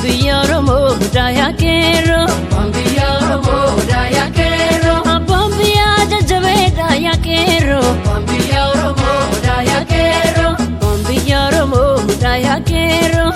Biyya Oromoo daayaa keeroo. Biyya Oromoo daayaa keeroo. Abbaan biyyaa jajjabee daayaa keeroo. Biyya Oromoo daayaa keeroo. Biyya Oromoo daayaa keeroo.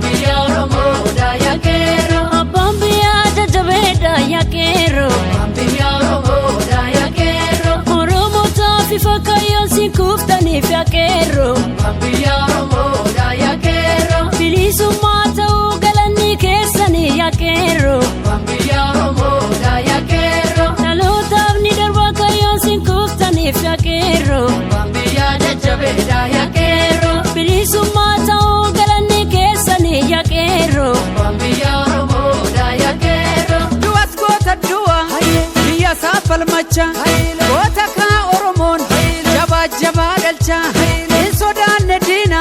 Biyya Oromoo daayaa keeroo. Abbaan biyyaa jajjabee daayaa keeroo. Biyya Oromoo daayaa keeroo. Oromoo taafi fakkaayyoon si kuftaniif yaa keeroo. Biyya Oromoo daayaa keeroo. Bilisummaa ta'uu galanni keessanii yaa keeroo. Biyya Oromoo daayaa keeroo. Dhalootaaf ni darba kaayyoon si kuftaniif yaa keeroo. Biyya jajjabee daayaa keeroo. Bilisummaa ta'uu galanni keessanii yaa keeroo. Biyya Oromoo daayaa keeroo. Du'as goota du'a biyya isaa falmacha goota kaa Oromoon jabaa jabaa dhalcha hin sodaanne diina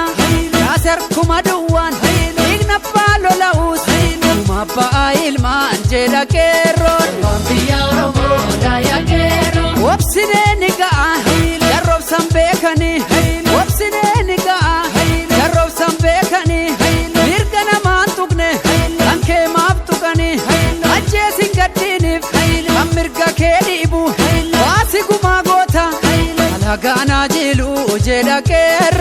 kaas harkuma duwwaan dhiigna abbaa lola'uus dhuma abbaa ilmaan jedha qeerroon. Biyya Oromoo daayaa keeroo. Wobsinee ni ga'a jarroobsan beekanii wobsinee ni ga'a jarroobsan beekanii mirga namaan tuqne kan kee maaf tuqanii ajjeesin gaddiiniif kan mirga kee dhiibu baasi gumaa goota alagaanaa jiiluu jedha qeerroon.